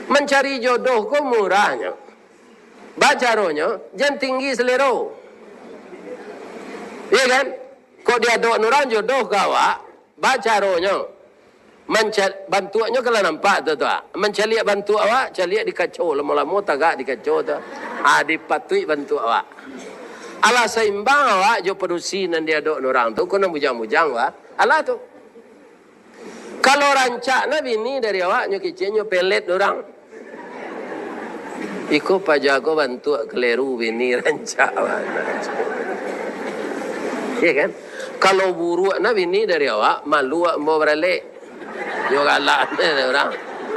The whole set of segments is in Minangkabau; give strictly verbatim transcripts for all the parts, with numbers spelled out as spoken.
Mancari jodoh ko murahnyo. Bacaronyo, jan tinggi selero. Iya kan? Kok diadok urang jodoh ka awak, bacaronyo. Manca-, bantuaknyo kan lah nampak tu, tu, ah. Mancaliak bantuak awak, caliak di kaco, lamo-lamo tagak di kaco tu. Ah, dipatuik bantuak awak. Alah saimbang awak jo padusi nan diadok urang tu, ko nan bujang-bujang, wah. Alah tu. Kalau rancak nah bini dari awak, nyo kecek nyo pelet urang. Iko paja ko bantuak keleru bini rancak bana. Iya kan? Kalau buruak nah bini dari awak, malu awak ambo baralek. Nyo galak ni urang.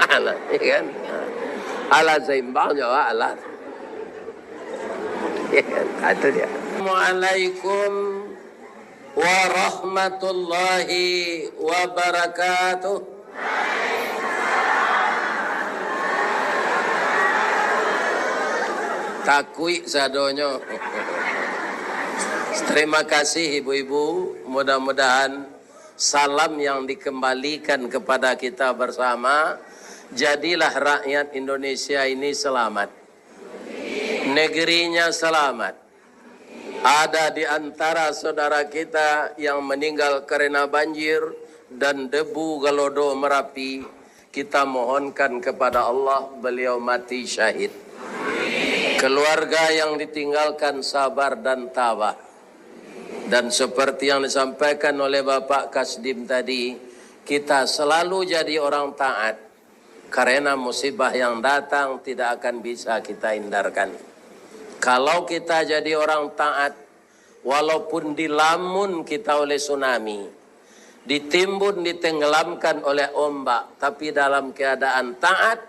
Alah, iya kan? Alah saimbang jo awak, alah. Iya kan? Ah, itu dia. Assalamualaikum warahmatullahi wabarakatuh. Takuik sadonyo. Terima kasih ibu-ibu. Mudah-mudahan salam yang dikembalikan kepada kita bersama, jadilah rakyat Indonesia ini selamat. Negerinya selamat. Ada di antara saudara kita yang meninggal karena banjir dan debu Galodo Merapi, kita mohonkan kepada Allah, beliau mati syahid. Keluarga yang ditinggalkan sabar dan tabah. Dan seperti yang disampaikan oleh Bapak Kasdim tadi, kita selalu jadi orang taat. Karena musibah yang datang tidak akan bisa kita hindarkan. Kalau kita jadi orang taat, walaupun dilamun kita oleh tsunami, ditimbun, ditenggelamkan oleh ombak, tapi dalam keadaan taat,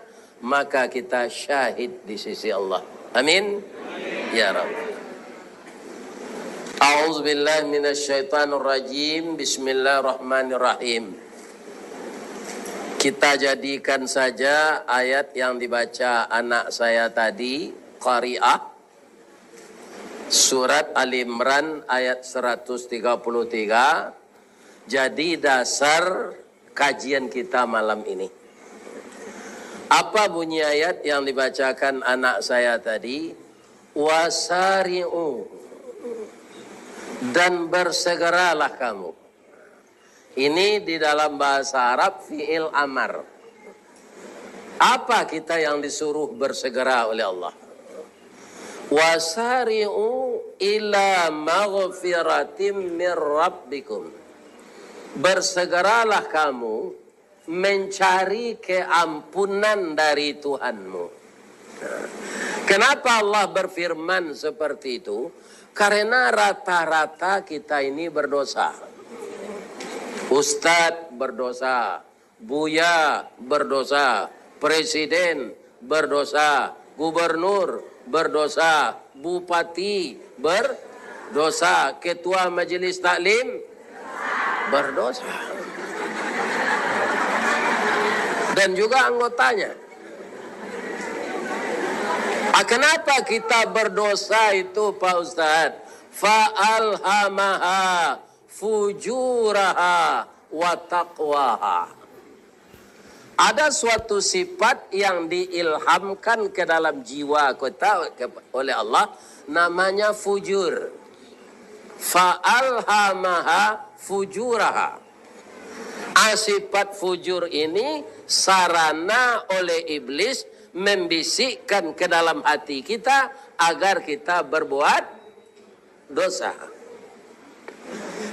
maka kita syahid di sisi Allah. Amin. Ya Rabb. A'udzubillahi minasyaitonirrajim. Bismillahirrahmanirrahim. Kita jadikan saja ayat yang dibaca anak saya tadi, Qari'ah, surat Ali Imran ayat seratus tiga puluh tiga, jadi dasar kajian kita malam ini. Apa bunyi ayat yang dibacakan anak saya tadi? "Wasari'u," dan bersegeralah kamu. Ini di dalam bahasa Arab fi'il amar. Apa kita yang disuruh bersegera oleh Allah? "Wasari'u ila maghfiratim mir rabbikum." Bersegeralah kamu mencari keampunan dari Tuhanmu. Kenapa Allah berfirman seperti itu? Karena rata-rata kita ini berdosa. Ustadz berdosa, buya berdosa, presiden berdosa, gubernur berdosa, bupati berdosa, ketua majelis taklim berdosa. Dan juga anggotanya. Ah, kenapa kita berdosa itu, Pak Ustadz? Fa alhamaha fujuraha wa taqwaha. Ada suatu sifat yang diilhamkan ke dalam jiwa kita ke-, oleh Allah, namanya fujur. Fa alhamaha fujuraha. Ah, sifat fujur ini sarana oleh iblis membisikkan ke dalam hati kita agar kita berbuat dosa.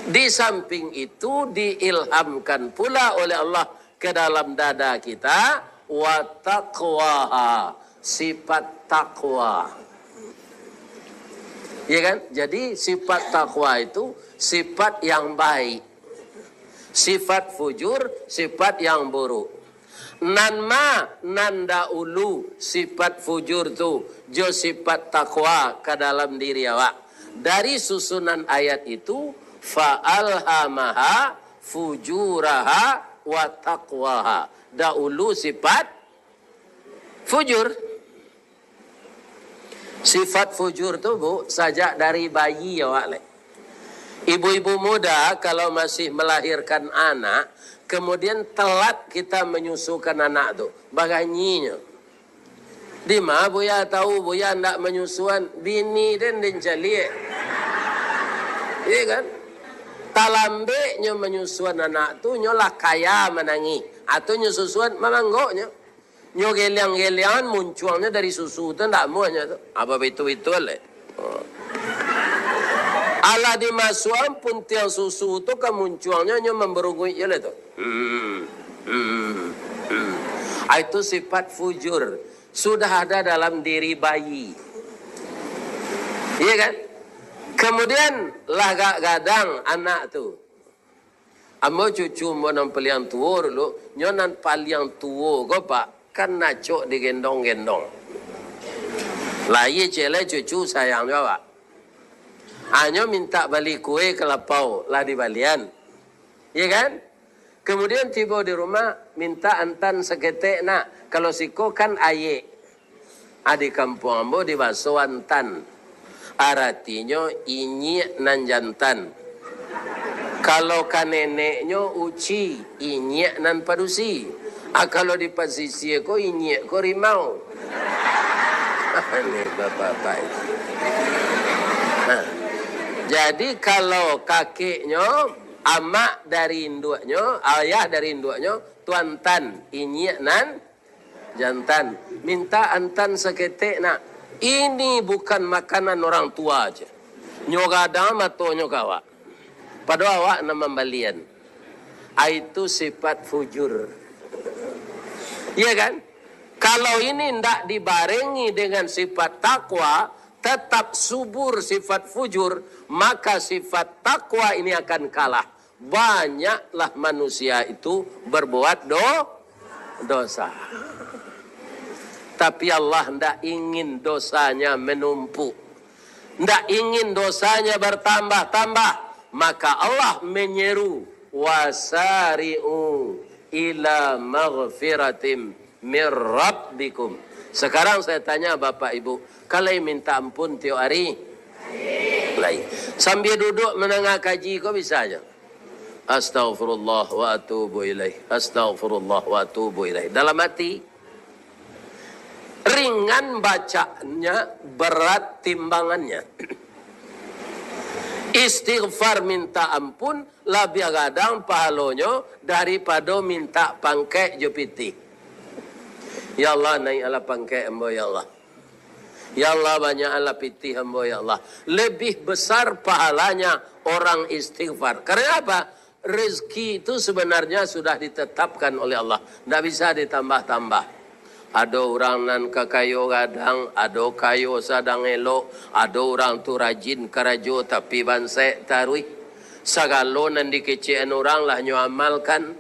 Di samping itu, diilhamkan pula oleh Allah ke dalam dada kita, wa taqwaha, sifat takwa. Ya kan? Jadi, sifat takwa itu sifat yang baik. Sifat fujur, sifat yang buruk. Nan ma, nan daulu sifat fujur tu, jo sifat takwa ka dalam diri awak. Dari susunan ayat itu, fa alhamaha fujuraha wa taqwaha. Daulu sifat fujur. Sifat fujur tu, Bu, sajak dari bayi awak lai. Ibu-ibu muda, kalau masih melahirkan anak, kemudian telat kita menyusukan anak tu, baganyinyo. Di ma Buya tahu, Buya ndak manyusuan, bini den den caliak. Iya kan? Talambeknyo manyusuan anak tu, nyo lah kaya manangih. Atau nyo susuan mamanggoknyo. Nyo geliang-geliangan muncuangnyo dari susu tu, ndak amuahnyo tu. Apa betul-betul, eh? Oh. Alah dimasuakan puntiang susu tu ka muncuangnyo, nyo mambarunguik je lah tu. Hmm, hmm, hmm. Ah, itu sifat fujur. Sudah ada dalam diri bayi. Iya kan? Kemudian lah gak gadang anak tu. Ambo cucu ambo nan paliang tuo dulu, nyo nan paliang tuo ko, Pak, kan acok digendong-gendong. Lahia ciek lai cucu sayang jo awak. Anyo mintak bali kue ka lapau, lah dibalian. Iya kan? Kemudian tibo di rumah, mintak antan saketek nak. Kalau siko kan ayek. Ah, di kampuang ambo dibaso antan. Aratinyo inyiak nan jantan. Kalau ka neneknyo uci, inyiak nan padusi. Ah, kalau di pasisia ko, inyiak ko rimau. Ni bapak-bapak. Nah, jadi kalau kakeknyo, amak dari induaknyo, ayah dari induaknyo, tu antan, inyiak nan jantan. Mintak antan saketek nak. Ini bukan makanan orang tua je. Nyo gadang matonyo ka awak. Padahal awak nan mambalian. Ah, itu sifat fujur. Iya kan? Kalau ini ndak dibarengi dengan sifat takwa, tetap subur sifat fujur, maka sifat takwa ini akan kalah. Banyaklah manusia itu berbuat do-, dosa. Tapi Allah ndak ingin dosanya menumpuk. Ndak ingin dosanya bertambah-tambah. Maka Allah menyeru, "Wasari'u ila maghfiratim mir rabbikum." Sekarang saya tanya Bapak Ibu, ka lai minta ampun tiok hari? Lai. Sambil duduk mandanga kaji ko bisa aja. Astaghfirullah wa atubu ilaih. Astaghfirullah wa atubu ilaih. Dalam hati, ringan bacaannya, berat timbangannya. Istighfar minta ampun labiah gadang pahalonyo daripado minta pangkek jo pitih. Ya Allah, naiklah pangkek ambo, ya Allah. Ya Allah, banyakkanlah pitih ambo, ya Allah. Lebih besar pahalanya orang istighfar. Karena apa? Rezeki itu sebenarnya sudah ditetapkan oleh Allah. Ndak bisa ditambah-tambah. Ado urang nan kakayo gadang, ado kayo sadang elok, ado urang tu rajin karajo tapi bansek taruih. Sagalo nan dikecekan urang lah nyo amalkan.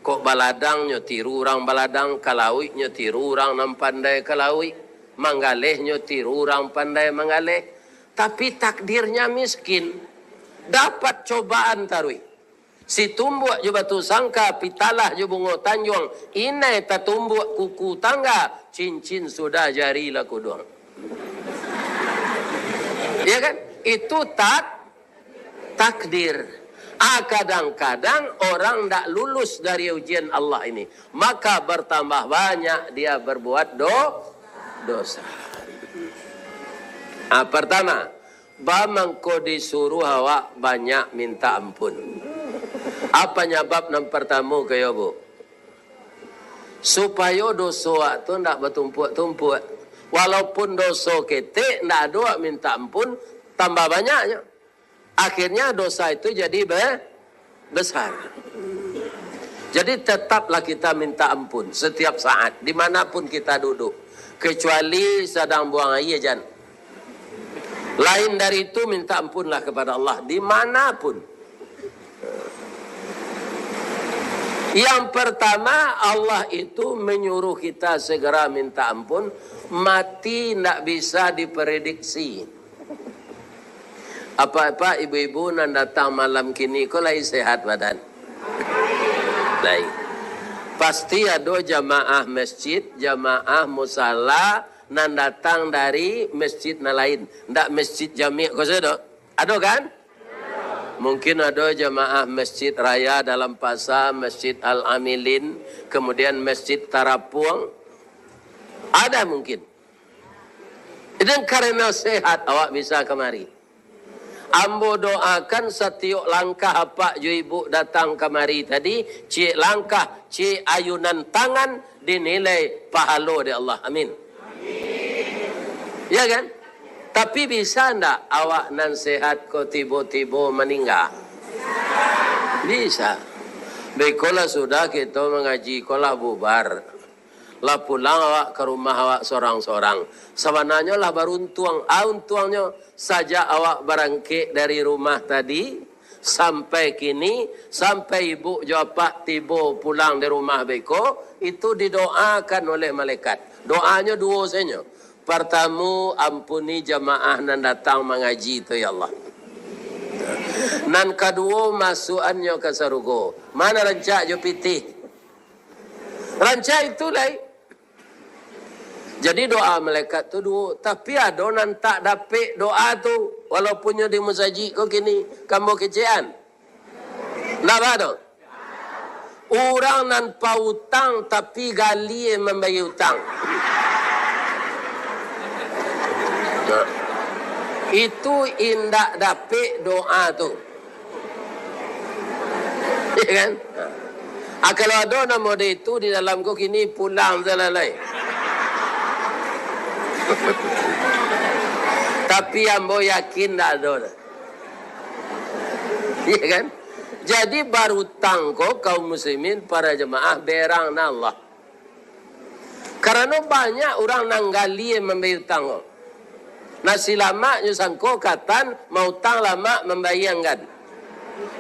Kok baladang nyo tiru urang baladang, ka lauik nyo tiru urang nan pandai ka lauik, manggaleh nyo tiru urang pandai manggaleh. Tapi takdirnya miskin, dapat cobaan taruih. Situmbuak jo batu sangka, pitalah jo bungo tanjuang, inai tatumbuak kuku tangga, cincin sudah jari lah kuduang. Ya kan? Itu tak-, takdir. Ah, kadang-kadang orang ndak lulus dari ujian Allah ini, maka bertambah banyak dia berbuat do-, dosa. Ah, pertama, ba mangko disuruh awak banyak minta ampun. Apa nyabab nan pertamo kayo, Bu? Supayo doso awak tu ndak batumpuak-tumpuak. Walaupun doso ketek, ndak ado awak minta ampun, tambah banyaknyo. Akhirnya dosa itu jadi be-, besar. Jadi tetaplah kita minta ampun setiap saat, dimanapun kita duduk. Kecuali sadang buang aia, jan. Lain dari itu, minta ampunlah kepada Allah dimanapun. Yang pertama, Allah itu menyuruh kita segera minta ampun, mati ndak bisa diprediksi. Apak-apak, ibu-ibu nan datang malam kini ko lai sehat badan? Lai. Pasti ado jamaah masjid, jamaah musala nan datang dari masjid nan lain. Ndak masjid Jami' ko sajo. Ado kan? Mungkin ado jamaah Masjid Raya Dalam Pasa, Masjid Al-Amilin, kemudian Masjid Tarapuang. Ada mungkin. Dan karena sehat, awak bisa kamari. Ambo doakan satiok langkah apak jo ibuk datang kamari tadi, ciek langkah, ciek ayunan tangan, dinilai pahalo dek Allah. Amin. Ya kan? Tapi bisa ndak awak nan sehat ko tibo-tibo maningga? Bisa. Beko lah sudah kito mangaji ko lah bubar. Lah pulang awak ka rumah awak sorang-sorang. Sabananyo lah baruntuang. Ah, untuangnyo, sajak awak barangkek dari rumah tadi, sampai kini, sampai ibuk jo apak tibo pulang di rumah beko, itu didoakan oleh malaikat. Doanyo duo sajo. Partamo, ampuni jamaah nan datang mangaji tu, ya Allah. Nan kaduo, masuakannyo ka sarugo. Ma nan rancak jo pitih? Rancak itu lai. Jadi doa malaikat tu duo, tapi ado nan tak dapek doa tu, walaupun nyo di musajik ko kini, kambo kecekan. Ndak ba tu? Urang nan pautang tapi galie mambayia utang. Nah, itu indak dapek doa tu. Ya kan? Ah, kalau ado nan model itu di dalam ko kini, pulang salalai. Tapi ambo yakin ndak ado dah. Ya kan? Jadi barutang ko kaum muslimin, para jemaah, berang na Allah. Karano banyak urang nan galie mambayia utang ko. Nasi lamak nyo sangko katan, mautang lamak mambayia anggan.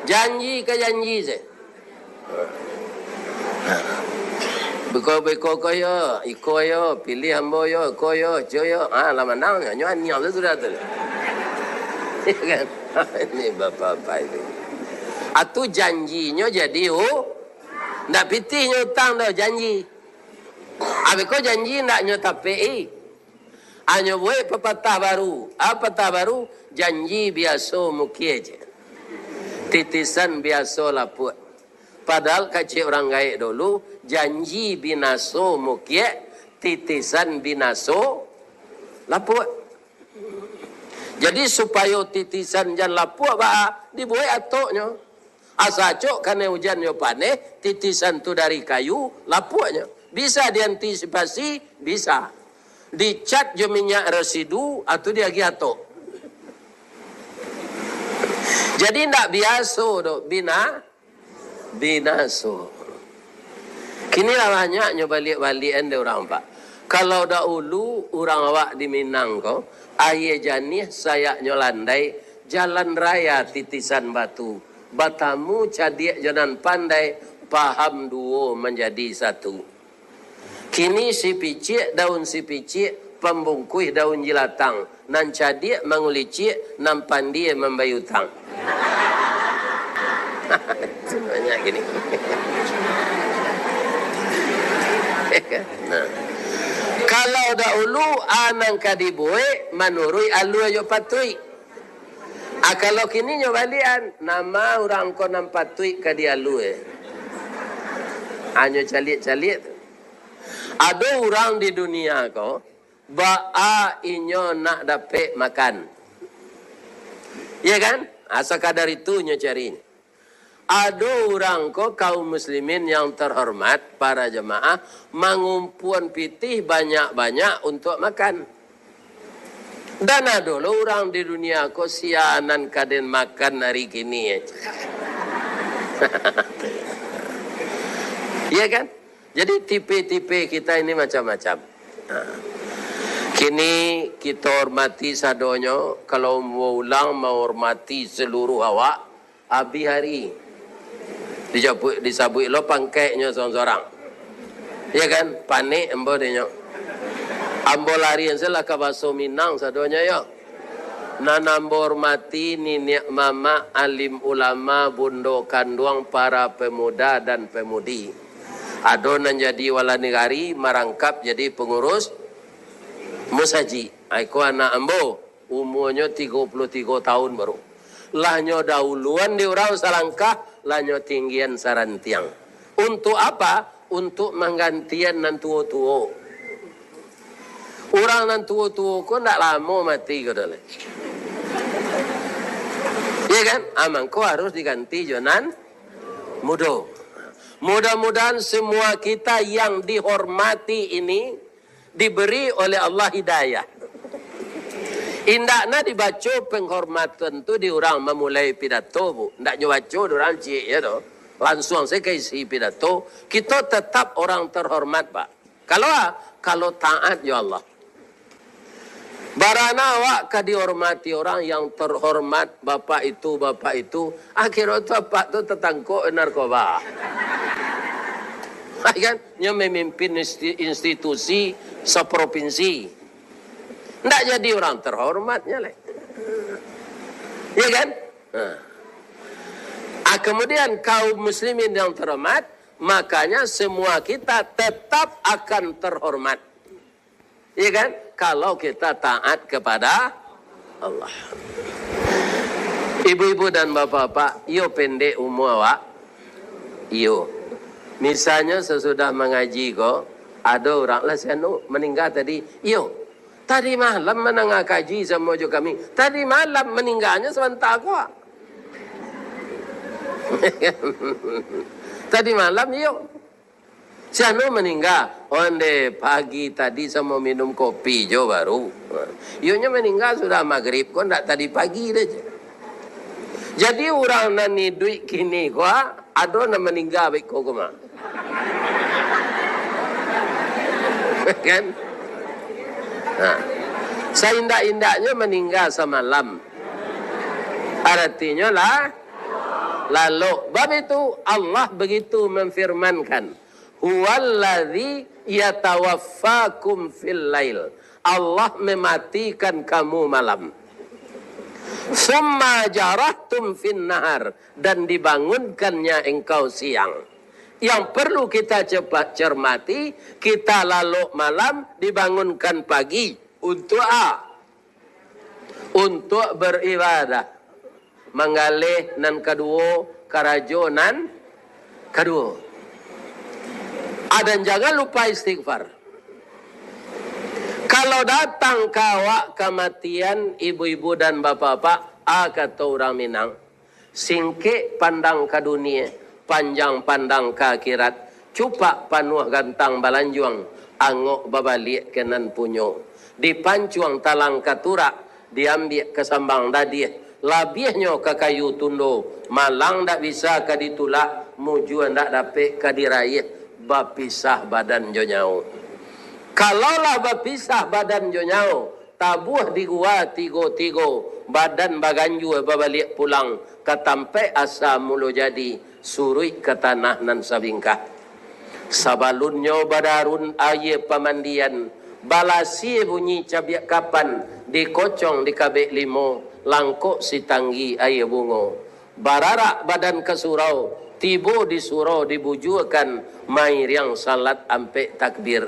Janji ka janji se. Beko-beko ko yo, iko yo, pilih ambo yo, iko yo, iko yo. Ah, lah manang nyo, nyo aniang tu sudah tu. Ya kan? Ini bapak-bapak ini. Atu janjinyo jadi, oh, ndak pitih nyo utang doh, janji. Abih ko janji ndak nyo tapek-i. Anyo buek papatah baru. Apa patah baru? Janji biaso mukie je. Titisan biaso lapuak. Padahal kecek urang gaek dulu, janji binaso mukie, titisan binaso lapuak. Jadi, supayo titisan jan lapuak baa, dibuek atoknyo. Asa acok kanai ujan jo paneh, titisan tu dari kayu, lapuaknyo. Bisa diantisipasi? Bisa. Dicat jo minyak residu, atau diagiah atok. Jadi, ndak biaso doh bina-, binaso. Kini lah banyaknyo baliak-baliakan dek urang, Pak. Kalau dahulu urang awak di Minang ko, aia janiah sayaknyo landai, jalan raya titisan batu, batamu cadiak jo nan pandai, paham duo manjadi satu. Kini sipiciak daun sipiciak, pambungkuih daun jilatang, nan cadiak mangulicik, nan pandie mambayia utang. Itu banyak gini. Nah. Kalau dahulu, a nan ka dibuek manuruik alua jo patuik. A kalau kini nyo baliakan, nama urang ko nan patuik ka dialua. Anyo caliak-caliak tu. Ado urang di dunia ko, baa inyo nak dapek makan. Iya kan? A, sakadar itu nyo cari. Ado urang ko, kaum muslimin yang terhormat, para jamaah, mangumpuan pitih banyak-banyak untuak makan. Dan ado lo urang di dunia ko, sia nan ka den makan ari kini. Iya kan? Jadi, tipe-tipe kita ini macam-macam. Nah, kini kito hormati sadonyo, kalau mau ulang, menghormati seluruh awak, abih ari. Dijabuik, disabuik lo pangkeknyo sorang-sorang. Ya kan? Panek ambo denyo. Ambo larian sajolah ka baso Minang sadonyo yo. Nan ambo hormati niniak mamak, alim ulama, bundo kanduang, para pemuda dan pemudi. Ado nan jadi wali nagari, marangkap jadi pangurus musajik. Ai ko anak ambo, umuanyo tigo puluah tigo taun baru. Lah nyo dauluan di urang salangkah, lah nyo tinggian sarantiang. Untuk apa? Untuk manggantian nan tuo-tuo. Urang nan tuo-tuo ko ndak lamo mati ko doh lai. Iya kan? Ah, mangko harus diganti jo nan mudo. Mudah-mudahan semua kita yang dihormati ini diberi oleh Allah hidayah. Indakna dibaco penghormatan tu di urang mamulai pidato, Bu. Ndak nyo baco di urang ciek ya doh. Lansuang saja ka isi pidato. Kito tetap orang terhormat, Pak. Kalau, kalau taat jo Allah. Barana awak ka dihormati orang yang terhormat, bapak itu, bapak itu. Akhirnyo tu apak tu tatangkok narkoba. Kan? Nyo memimpin insti-, institusi seprovinsi. Ndak jadi orang terhormatnya lai. Ya kan? Nah. Ah, kemudian kaum muslimin yang terhormat, makanya semua kita tetap akan terhormat. Iya kan? Kalau kita taat kepada Allah. Ibu-ibu dan bapak-bapak, iyo pendek umur awak. Iyo. Misalnya sesudah mangaji ko, ado urang lah si anu maningga tadi. Iyo. Tadi malam mandanga kaji samo jo kami. Tadi malam maningganyo sabanta ko. Tadi malam iyo. Si anu maningga, onde pagi tadi samo minum kopi jo baru. Iyonyo maningga sudah magrib ko, ndak tadi pagi doh. Jadi urang nan iduik kini ko, ado nan maningga baik ko, ko mah. Kan? Nah, saindak-indaknyo maningga samalam. Aratinyo lah, lalok. Bab itu Allah begitu memfirmankan, "Huwallazi yatawaffakum fil lail." Allah mematikan kamu malam. "Summa jarahtum fin nahar," dan dibangunkannya engkau siang. Yang perlu kita cepat cermati, kita lalok malam, dibangunkan pagi. Untuk a-, untuk beribadah. Manggaleh nan kaduo, karajo nan kaduo. A, dan jangan lupa istighfar. Kalau datang ka awak kamatian, ibu-ibu dan bapak-bapak, a, kato urang Minang, singkek pandang ka dunie, panjang pandang ka akhirat, cupak panuah gantang balanjuang, angok babaliak ka nan punyo. Dipancuang talang ka turak, diambiak ka sambang dadiah, labiahnyo ka kayu tundo, malang ndak bisa ka ditulak, mujua ndak dapek ka diraiah, bapisah badan jo nyawo. Kalau lah bapisah badan jo nyawo, tabuah di gua tigo-tigo, badan baganjua babaliak pulang ka tampaik asa mulo jadi, suruik ka tanah nan sabingkah. Sabalunnyo badarun aia pamandian, balasie bunyi cabiak kapan, dikocong di kabek limo, langkok sitanggi aia bungo. Bararak badan ka surau, tibo di surau dibujuakan, mairiang salat ampek takbir.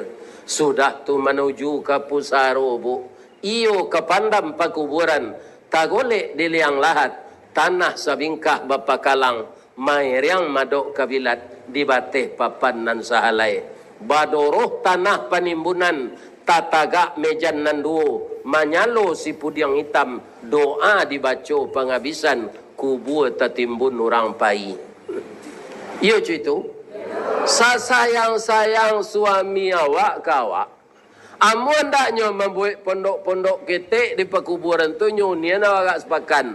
Sudah tu manuju ka pusaro, Bu. Iyo ka pandam pakuburan, tagolek di liang lahat, tanah sabingkah bapakalang, mairiang madok kabilat di bateh papan nan sahalai. Badoroh tanah panimbunan, tatagak mejan nan duo, manyalo sipudiang itam, doa dibaco pangabisan, kubua tatimbun urang pai. Iyo cuitu, sasayang-sayang suami awak ka awak, amun andaknyo mambuek pondok-pondok ketek di pakuburan tu, nyo unian awak agak sapakan.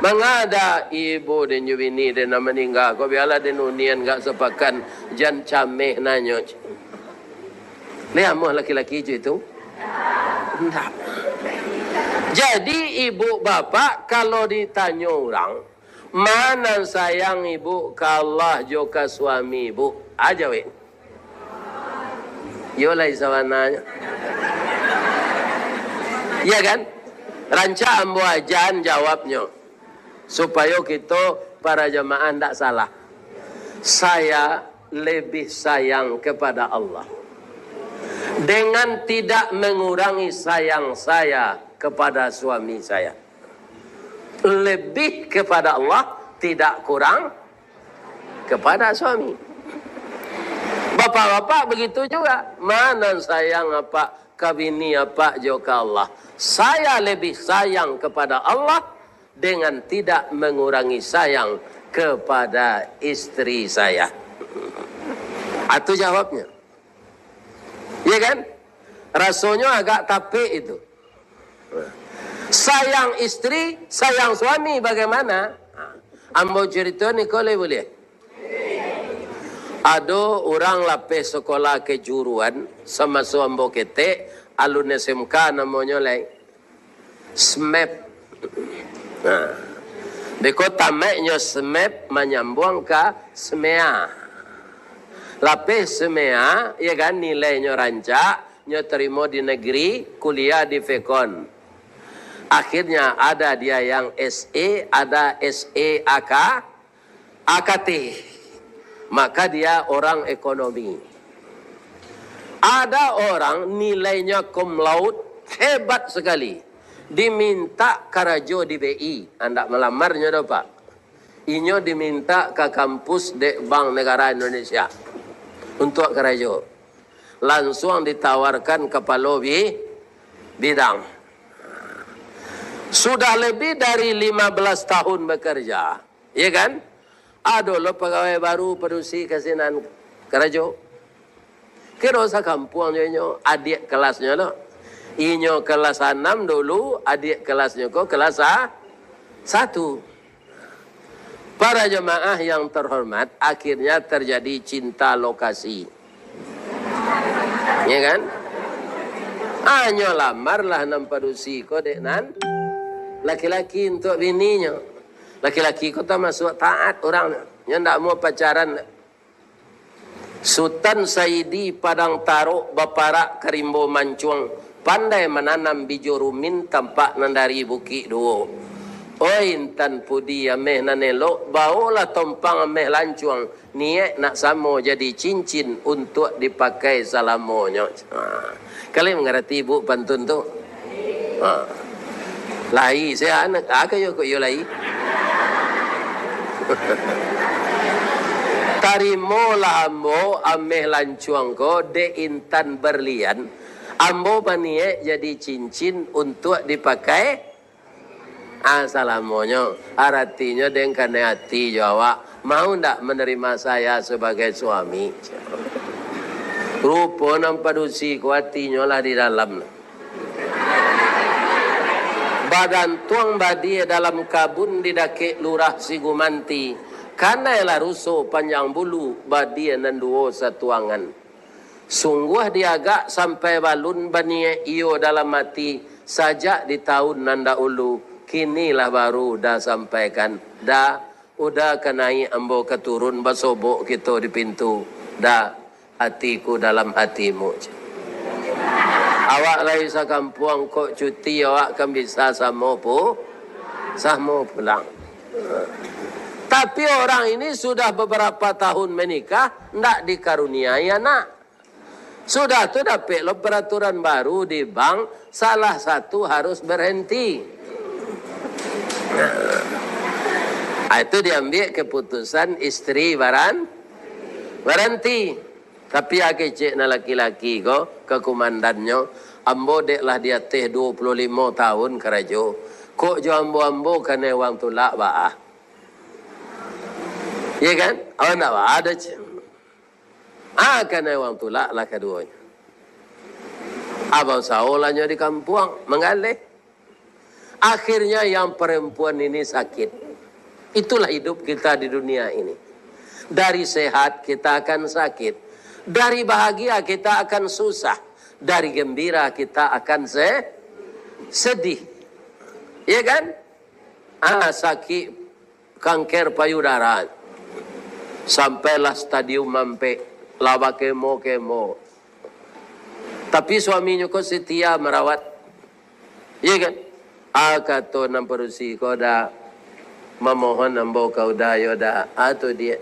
Mangada ibu den jo bini den nan maningga ko, bialah den unian agak sapakan, jan cameh nanyo. Lai amuah laki-laki cuitu? Ndak. Jadi, ibu bapak, kalau ditanyo urang, ma nan sayang ibu ka Allah jo ka suami ibu? A jawek. Yo lai sabananyo. Iya kan? Rancak ambo ajan jawabnyo. Supayo kito para jamaah ndak salah. Saya lebih sayang kepada Allah dengan tidak mengurangi sayang saya kepada suami saya. Lebih kepada Allah, tidak kurang kepada suami. Bapak-bapak begitu juga. Ma nan sayang apak ka bini apak jo ka Allah. Saya lebih sayang kepada Allah dengan tidak mengurangi sayang kepada istri saya. Itu jawabnya. Ya kan? Rasonyo agak tapek itu. Sayang istri, sayang suami bagaimana? Ambo cerita ni ko lai buliah. Ado urang lapeh sekolah kejuruan, samaso ambo ketek, alun S M K namonyo lai. Smep. Nah. Beko tamatnyo Smep manyambuang ka Smea. Lapeh Smea, ya kan, nilainyo rancak, nyo tarimo di negeri, kuliah di Vekon. Akhirnya ada dia yang S E, ada S E A K, A K T. Maka dia orang ekonomi. Ada orang nilainya cum laude, hebat sekali. Diminta karajo di B I, andak malamarnyo doh, Pak. Inyo diminta ka kampus dek Bank Negara Indonesia untuak karajo. Lansuang ditawarkan kapalo bi-, bidang. Sudah lebih dari lima belas tahun bekerja, ya kan? Ado lo pagawai baru padusi ka sinan karajo. Kiro sakampuang jo inyo, adiak kelasnyo lo. Inyo kelas anam dulu, adiak kelasnyo ko kelas sa-, satu. Para jemaah yang terhormat, akhirnya terjadi cinta lokasi. Ya kan? Hanyo lamarlah nan padusi ko dek nan laki-laki untuak bininyo. Laki-laki ko tamasuak taat urang. Nyo ndak mau pacaran. Sutan Saidi Padang Tarok baparak ka rimbo mancuang, pandai mananam bijo rumin tampak nan dari Bukik Duo. Oi intan pudi ameh nan elok, baolah tompang ameh lancuang, niaik nak samo jadi cincin untuak dipakai salamonyo. Ha. Kalian mangarati ibu pantun tu? Ha. Lai, sia anak, aka yo kok iyo lai. Tarimolah ambo ameh lancuang ko dek intan berlian, ambo maniaik jadi cincin untuak dipakai, ah, salamonyo. Aratinyo den kanai ati jo awak, mau ndak menerima saya sebagai suami? Rupo nan padusi ko atinyo lah di dalam. Bagantuang badia dalam kabun di dakek Lurah Sigumanti, kanai lah ruso panjang bulu, badia nan duo satuangan. Sungguah diagak sampai balun baniaik iyo dalam ati, sajak di taun nan daulu, kini lah baru Uda sampaikan. Da, Uda ka naiak ambo ka turun, basobok kito di pintu. Da, atiku dalam atimu. Awak lai sakampuang kok cuti, awak kan bisa samo pu-, samo pulang. Tapi orang ini sudah beberapa tahun menikah, ndak dikaruniai anak. Sudah tu dapek lo peraturan baru di bank, salah satu harus berhenti. Ah, itu diambil keputusan istri baran-, berhenti. Tapi a kecek nan laki-laki ko, ka kumandannyo, ambo dek lah di ateh duo puluah limo taun karajo. Kok jo ambo-ambo kanai wang tulak baa? Iya kan? Awak ndak baa doh, cek. Ah, kanai wang tulak lah kaduonyo. Abah usaho lah nyo di kampuang, manggaleh. Akhirnya yang perempuan ini sakit. Itulah hidup kita di dunia ini. Dari sehat kita akan sakit. Dari bahagia kita akan susah. Dari gembira kita akan se-, sedih. Iya kan? Ah, sakik kanker payudara. Sampailah stadium ampek, lah bakemo-kemo. Tapi suaminyo ko setia marawat. Iya kan? Ah, kato nan padusi ko, Da, mamohon ambo ka Uda yo, Da. Ah, tu dia.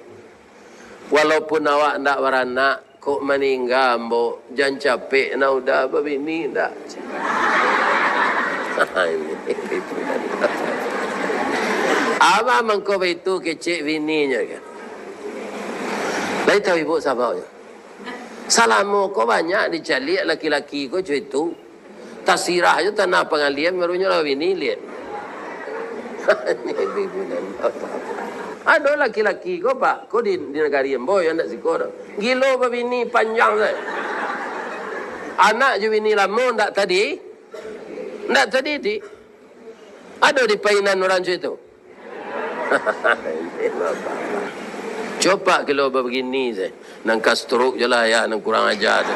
Walaupun awak ndak baranak, kok maningga ambo, jan capek nak Uda babini, ndak? Abah mangko baitu kecek bininyo kan. Lai tahu ibu sabanyo. Salamo ko banyak dicaliak laki-laki ko co itu. Tasirah jo tanah pangalian, barunyo lah bini liek. Ado laki-laki ko, Pak, ko di, di nagari ambo yo ndak siko doh. Gilo babini panjang sajo. Anak jo bini lamo ndak tadi? Ndak tadi di. Ado di painan urang co itu. Copak kilo babagini se. Nan ka stroke jo lah ayah nan kurang aja tu.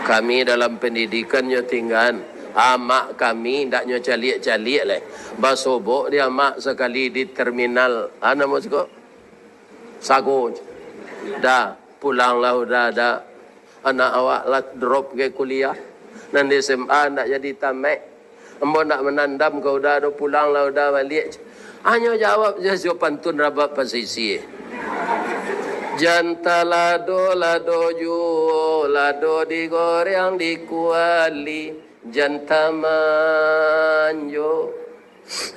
Kami dalam pendidikan nyo tinggaan. Amak kami ndak nyo caliak-caliak lai. Basobok di amak sakali di terminal. Ah, namo siko? Sago. Dah, pulanglah udah dah. Anak awak lah drop ke kuliah. Nan di S M A ndak jadi tamaik. Ambo ndak manandam ka uda doh, pulanglah uda baliak. Hanyo jawab je jo pantun rabab pasisia. Jan talado, lado juo, lado digoreng di kuali. Jan tamanjo,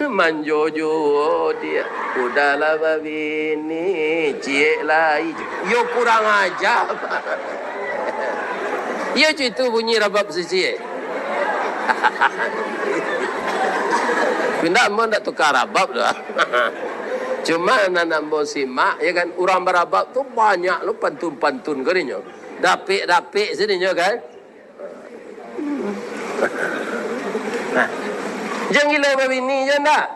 manjo juo diak. Udahlah babini, ciek lai. Yo kurang aja. Iyo co itu bunyi rabab sisi, eh. Indak, ambo ndak tukar rabab doh. Cuma nan ambo simak, ya kan, urang barabab tu banyak lo pantun-pantun ko dinyo. Dapek-dapek se dinyo kan. Jan gilo babini, jan ndak?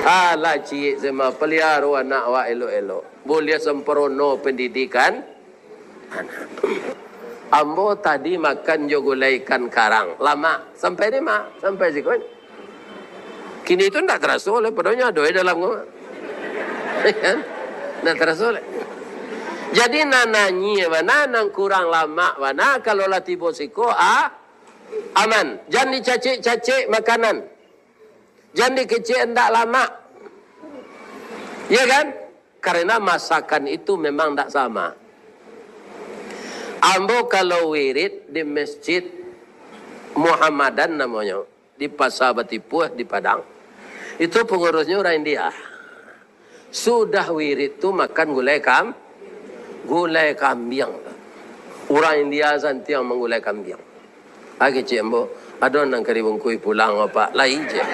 Alah ciek se mah, paliaro anak awak elok-elok. Buliah samparono pendidikan anak. Ambo tadi makan jo gulai ikan karang. Lamak. Sampai di ma? Sampai siko. Kini tu ndak taraso lai, padahal nyo ado di dalam ko. Kan? Ndak taraso lai. Jadi, nan anyia bana, nan kurang lamak bana, kalau lah tibo siko, a-, aman. Jan dicacek-cacek makanan. Jan dikecek ndak lamak. Ya kan? Karena masakan itu memang ndak sama. Ambo kalau wirid di Masjid Muhammadan namonyo, di Pasa Batipuah di Padang. Itu pangurusnyo urang India. Sudah wirid tu makan gulai kam-, gulai kambiang. Urang India santiang manggulai kambiang. Ah, kecek ambo, "Ado nan ka dibungkuih pulang, Pak?" "Lai," cek.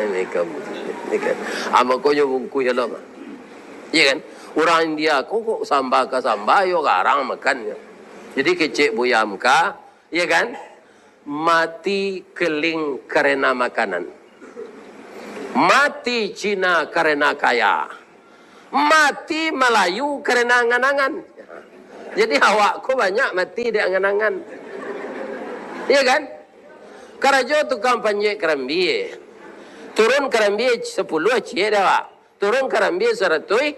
Ini kamu, ini kan. Ambo ko nyo bungkuih alo mah. Iya kan? Urang India ko kok samba ka samba, yo garang makannyo. Jadi kecek Buya Hamka, iya kan? Mati keling karena makanan. Mati Cina karena kaya. Mati Malayu karena angan-angan. Jadi awak ko banyak mati dek angan-angan. Iya kan? Karajo tukang panjek karambia. Turun karambia sapuluah ciek dek awak. Turun karambia saratuih,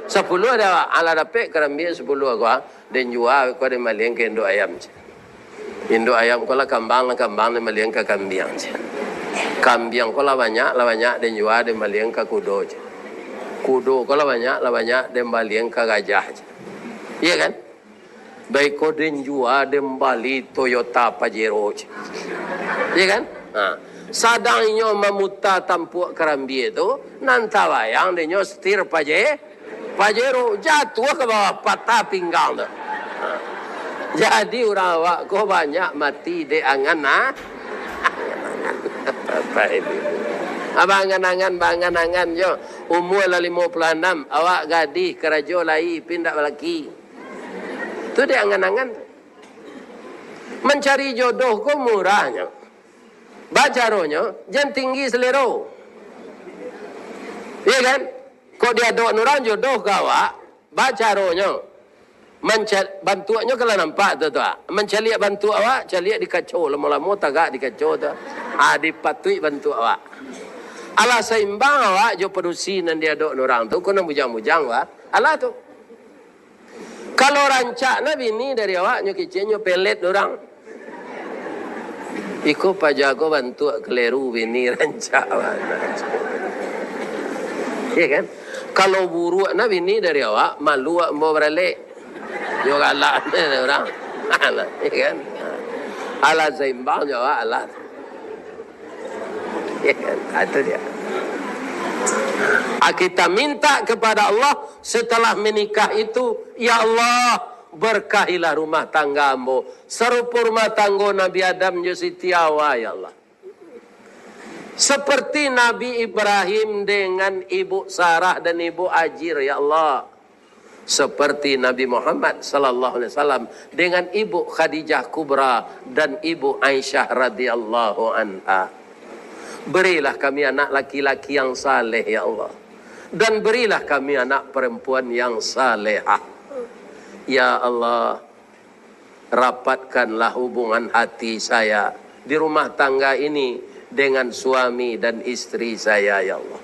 sapuluah dek awak. Alah dapek karambia sapuluah ko, ah, den jua ko den balian ka induak ayam, cek. Induak ayam ko lah kambang, lah kambang den balian ka kambiang, cek. Kambiang ko lah banyak, lah banyak den jua den balian ka kudo, cek. Kudo ko lah banyak, lah banyak den balian ka gajah, cek. Iya kan? Baiko den jua den bali Toyota Pajero, cek. Iya kan? Ha. Sadang inyo mamuta tampuak karambia tu, nan tabayang dek inyo setir Paje-, Pajero, jatuah ka bawah, patah pinggang tu. Ha. Jadi urang awak ko banyak mati dek angan, nah. Apa ini? Abang angan-angan, bang angan-angan jo. Umua lah limo puluah anam, awak gadih, karajo lai, pi ndak balaki. Tu dek angan-angan. Mancari jodoh ko murahnyo. Baa caronyo, jan tinggi selero. Iya kan? Kok diadok urang jodoh ka awak, baa caronyo. Manca-, bantuaknyo kan lah nampak tu, tu, ah. Mancaliak bantuak awak, caliak di kaco, lamo-lamo tagak di kaco tu. Ah, dipatuik bantuak awak. Alah saimbang awak jo padusi nan diadok urang tu, ko nan bujang-bujang, wah. Alah tu. Kalau rancak na bini dari awak, nyo kecek nyo pelet urang. Iko paja ko bantuak keleru bini rancak bana. Iya kan? Kalau buruak na bini dari awak, malu ambo baralek. Nyo galak ni urang. Alah, iya kan? Alah saimbang jo awak, alah. Iya kan? Ah, itu dia. Ah, kita minta kepada Allah setelah menikah itu, "Ya Allah, berkahilah rumah tangga ambo, sarupo rumah tanggo Nabi Adam jo Siti Hawa, ya Allah. Seperti Nabi Ibrahim dengan Ibu Sarah dan Ibu Hajar, ya Allah. Seperti Nabi Muhammad sallallahu alaihi wasallam dengan Ibu Khadijah Kubra dan Ibu Aisyah radhiyallahu anha. Berilah kami anak laki-laki yang saleh, ya Allah. Dan berilah kami anak perempuan yang salehah. Ya Allah, rapatkanlah hubungan hati saya di rumah tangga ini dengan suami dan istri saya, ya Allah."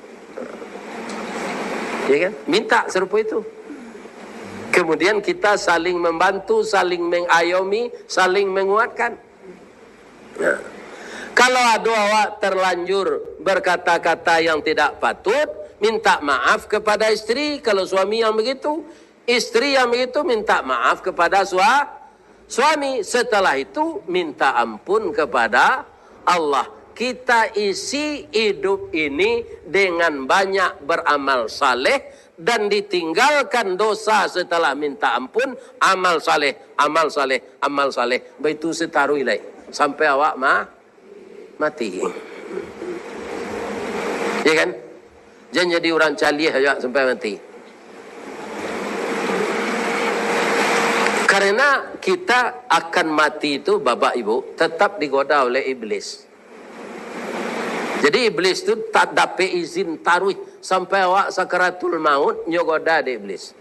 Ya kan? Minta sarupo itu. Kemudian kita saling membantu, saling mengayomi, saling menguatkan. Ya. Kalau ado awak terlanjur berkata-kata yang tidak patut, minta maaf kepada istri kalau suami yang begitu. Istri yang begitu minta maaf kepada sua-, suami. Setelah itu, minta ampun kepada Allah. Kita isi hidup ini dengan banyak beramal saleh dan ditinggalkan dosa setelah minta ampun, amal saleh, amal saleh, amal saleh. Baitu sataruih lai. Sampai awak ma-, mati. Ya kan? Jan jadi urang caliah aja sampai mati. Karena kita akan mati itu, Bapak Ibu, tetap digoda oleh iblis. Jadi iblis tu tak dapek izin taruih sampai awak sakaratul maut, nyo goda dek iblis.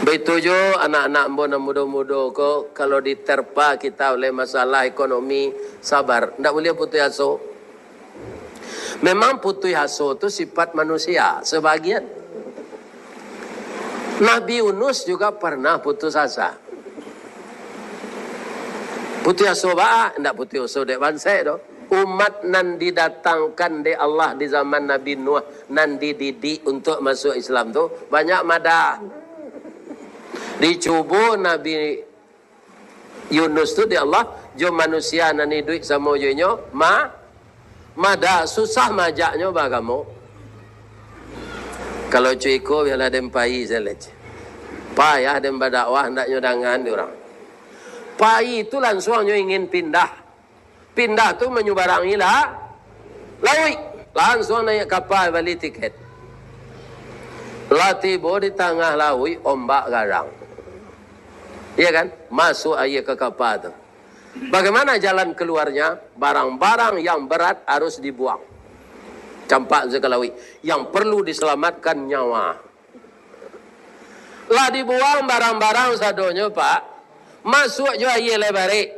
Baitu jo anak-anak ambo nan mudo-mudo ko, kalau diterpa kita oleh masalah ekonomi, sabar, ndak buliah putuih aso. Memang putuih aso tu sifat manusia sabagian. Nabi Yunus juga pernah putus asa. Putuih aso baa? Ndak putuih aso dek bansaik doh. Umat nan didatangkan dek Allah di zaman Nabi Nuh, nan dididik untuak masuak Islam tu, banyak madah. Dicubo Nabi Yunus tu dek Allah, jo manusia nan iduik samo jo inyo, ma-, madah, susah maajaknyo baagamo. Kalau co iko, bialah den pai sajo. Payah den badakwah, ndak nyo dangan dek urang. Pai tu lansuang nyo ingin pindah. Pindah tu manyubarangi la-, lauik. Lansuang naiak kapa, bali tiket. Lah tibo di tangah lauik, ombak garang. Iya kan? Masuak aia ka kapa tu. Bagaimana jalan keluarnya? Barang-barang yang berat harus dibuang. Campak sajo ka lauik. Yang perlu diselamatkan nyawa. Lah dibuang barang-barang sadonyo, Pak. Masuak jo aia lai barek.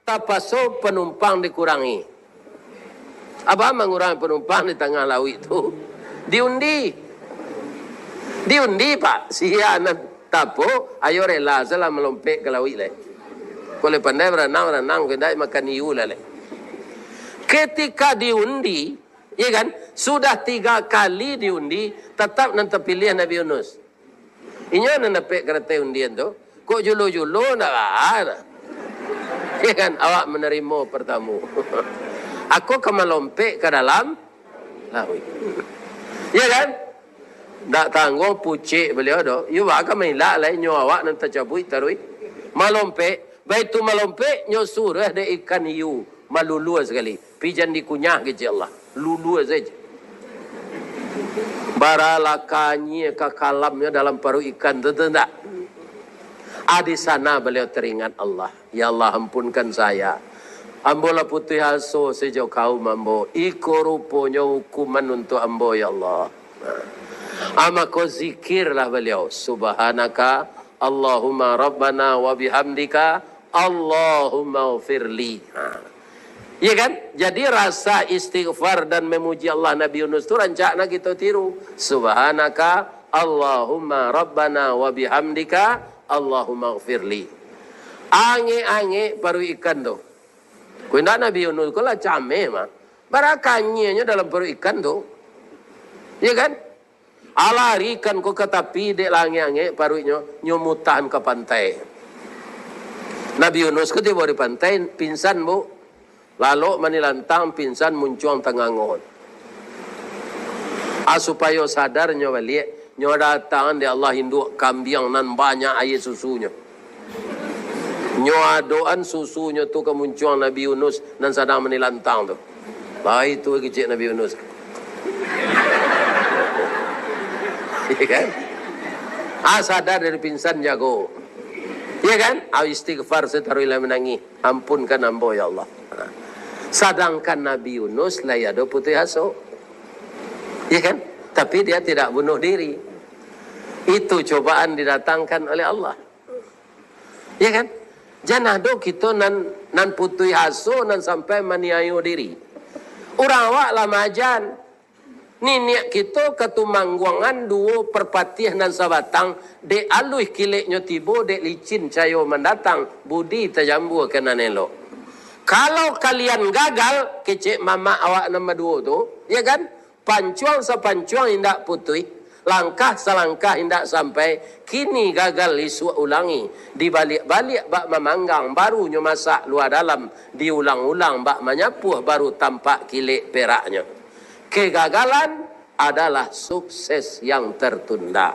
Tapaso panumpang dikurangi. Apo mangurangi panumpang di tangah lauik tu? Diundi. Diundi, Pak. Sia nan tapo, ayo rela sajolah malompek ka lauik lai. Kok lai pandai baranang, baranang, kok indak makan iu lah lai. Ketika diundi, ya kan, sudah tiga kali diundi, tatap nan tapiliah Nabi Yunus. Inyo nan dapek karateh undian tu, kok julo-julo ndak baa. Ya kan, awak manarimo partamo. Ako ka malompek ka dalam lauik. Ya kan? Ndak tangguang pucek baliau doh. Iyo baa ka mailak lai, nyo awak nan tacabuik taruih. Malompek, baitu malompek, nyo suruah dek ikan hiu, malulua sakali. Pi jan dikunyah kecek Allah. Lulua sajo. Bara lah kanyia ka kalamnyo dalam paruik ikan tu, tu ndak? Ah, di sana baliau teringat Allah. "Ya Allah, ampunkan saya. Ambo lah putuih aso sajo kaum ambo. Iko ruponyo hukuman untuak ambo, ya Allah." Ah, mako zikirlah baliau, "Subhanaka Allahumma Rabbana wa bihamdika, Allahumma ghafirli." Ha. Iya kan? Jadi rasa istighfar dan memuji Allah Nabi Yunus tu rancak nak kita tiru. "Subhanaka Allahumma Rabbana wa bihamdika, Allahumma ghafirli." Angek-angek paruik ikan tu. Kok indak Nabi Yunus ko lah cameh mah. Bara kanyianyo dalam paruik ikan tu. Iya kan? Alarikan ko ka tapi, dek lah angek-angek paruiknyo, nyo mutahan ka pantai. Nabi Yunus ko tibo di pantai, pingsan, Bu. Lalok manilantang, pingsan, muncuang tangangon. Ah, supayo sadar nyo baliak, nyo datang dek Allah induak kambiang nan banyak aia susunyo. Nyo adokan susunyo tu ka muncuang Nabi Yunus nan sadang manilantang tu. Lai tu kecek Nabi Yunus. Ya kan? Ah, sadar dari pingsan jago. Ya kan? Ah, istighfar sataruih lah manangih. Ampunkan ambo, ya Allah. Sadangkan Nabi Yunus lai ado putuih aso. Ya kan? Tapi dia tidak bunuh diri. Itu cobaan didatangkan oleh Allah. Ya kan? Jan ado kito nan, nan putuih aso, nan sampai maniayo diri. Urang awak lah maajan. Niniak kito Katumangguangan duo Parpatiah nan sabatang, dek aluih kileknyo tibo, dek licin cayo mandatang, budi tajambua ka nan elok. Kalau kalian gagal, kecek mamak awak nan baduo tu, ya kan? Pancuang sapancuang indak putuih, langkah salangkah indak sampai, kini gagal isuak ulangi, dibaliak-baliak bak mamanggang, barunyo masak lua dalam, diulang-ulang bak manyapuah, baru tampak kilek peraknyo. Kegagalan adalah sukses yang tertunda.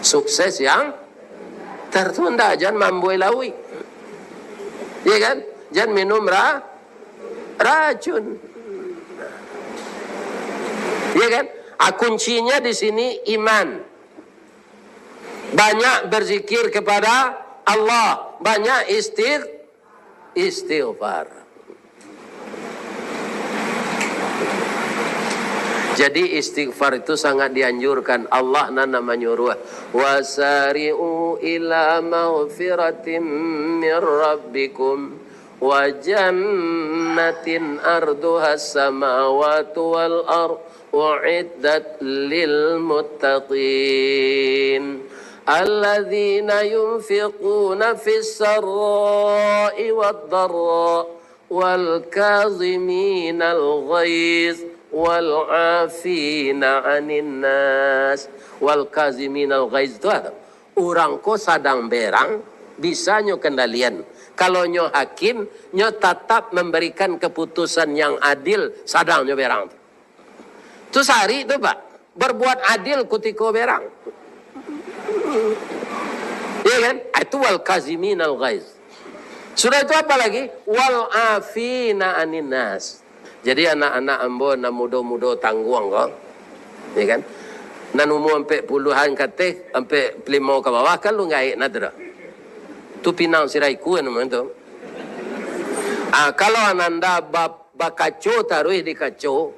Sukses yang tertunda, jan mambuai lauik. Ya kan? Jan minum ra-, racun. Ya kan? Ah, kuncinya di sini iman. Banyak berzikir kepada Allah, banyak istig-, istighfar. Jadi, istighfar itu sangat dianjurkan. Allah nan, nan manyuruah, "Wasari'u ila maghfiratin min rabbikum wa jannatin arduhas samawatu wal ard u'iddat lil muttaqin, alladzina yunfiquna fis sarra'i wad dharra, wal kaziminal ghaiz, wal afina anin nas." Wal kaziminal ghaiz tu apa? Urang ko sadang berang, bisa nyo kendalian. Kalau nyo hakim, nyo tatap mambarikan kaputusan yang adil, sadang nyo berang tu. Tu sarik tu, Pak. Berbuat adil kutiko berang. Ya kan? Ah, itu wal kaziminal ghaiz. Sudah itu apa lagi? Wal afina anin nas. Jadi anak-anak ambo nan mudo-mudo tangguang ko, ya kan? Nan umua ampek puluahan ka ateh, ampek limo ka bawah kan lu gaek nah tu dah. Tu pinang siraiku namonyo tu. Ah, kalau ananda ba-, bakaco taruih di kaco,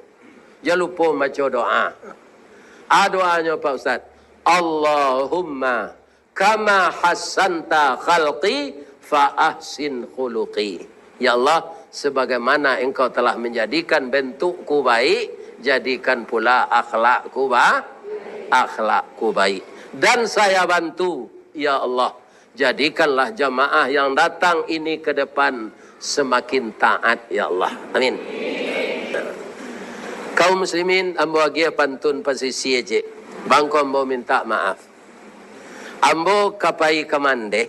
jan lupo mambaco doa. Ah, doanyo, Pak Ustaz, "Allahumma kama hassanta khalqi fa ahsin khuluqi." Ya Allah, sebagaimana Engkau telah menjadikan bentukku baik, jadikan pula akhlakku ba-, akhlakku baik. Dan saya bantu, ya Allah, jadikanlah jamaah yang datang ini ke depan semakin taat, ya Allah. Amin. Kaum muslimin, ambo agiah pantun pasisia ciek. Bangko ambo minta maaf. Ambo ka pai ka Mandeh,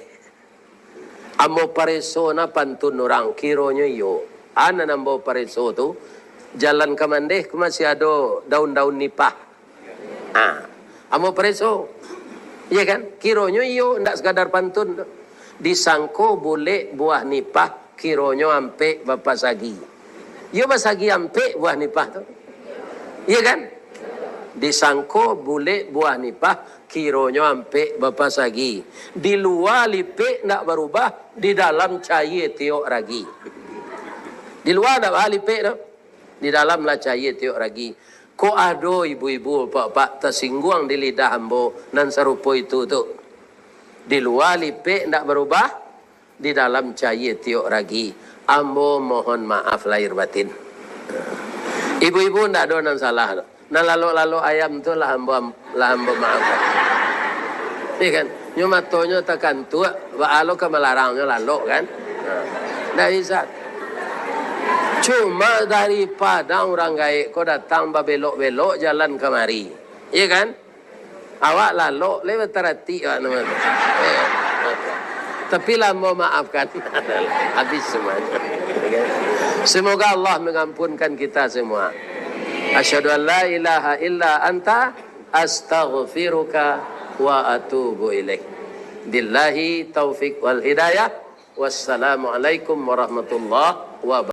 ambo pareso na pantun urang, kironyo iyo. A nan ambo pareso tu, jalan ka Mandeh ko masih ado daun-daun nipah. Ah, ambo pareso. Iya kan? Kironyo iyo, ndak sekadar pantun tu. Disangko bulek buah nipah, kironyo ampek bapasagi. Iyo basagi ampek buah nipah tu. Iya kan? Disangko bulek buah nipah, kironyo ampek bapasagi. Di lua lipek ndak barubah, di dalam caia tiok ragi. Di lua ndak ba lipek tu. Di dalam lah caia tiok ragi. Kok ado ibu-ibu, bapak-bapak, tasingguang di lidah ambo nan sarupo itu tu. Di lua lipek ndak barubah, di dalam caia tiok ragi. Ambo mohon maaf lahir batin. Ibu-ibu ndak ado nan salah tu. Nan lalok-lalok ayam tu lah ambo, lah ambo maafkan. Iya kan? Nyo matonyo takantuak, baa lo ka malarangnyo lalok kan? Nah, ndak bisa. Cuma dari Padang urang gaek ko datang babelok-belok jalan kamari. Iya kan? Awak lalok lai bataratik awak namo tu. Iya. Tapi lah ambo maafkan. Habis semuanya. Iya kan? Semoga Allah mengampunkan kita semua. Asyhadu an la ilaha illa anta, astaghfiruka wa atubu ilaik. Billahi taufik wal hidayah. Wassalamualaikum warahmatullahi wabarakatuh.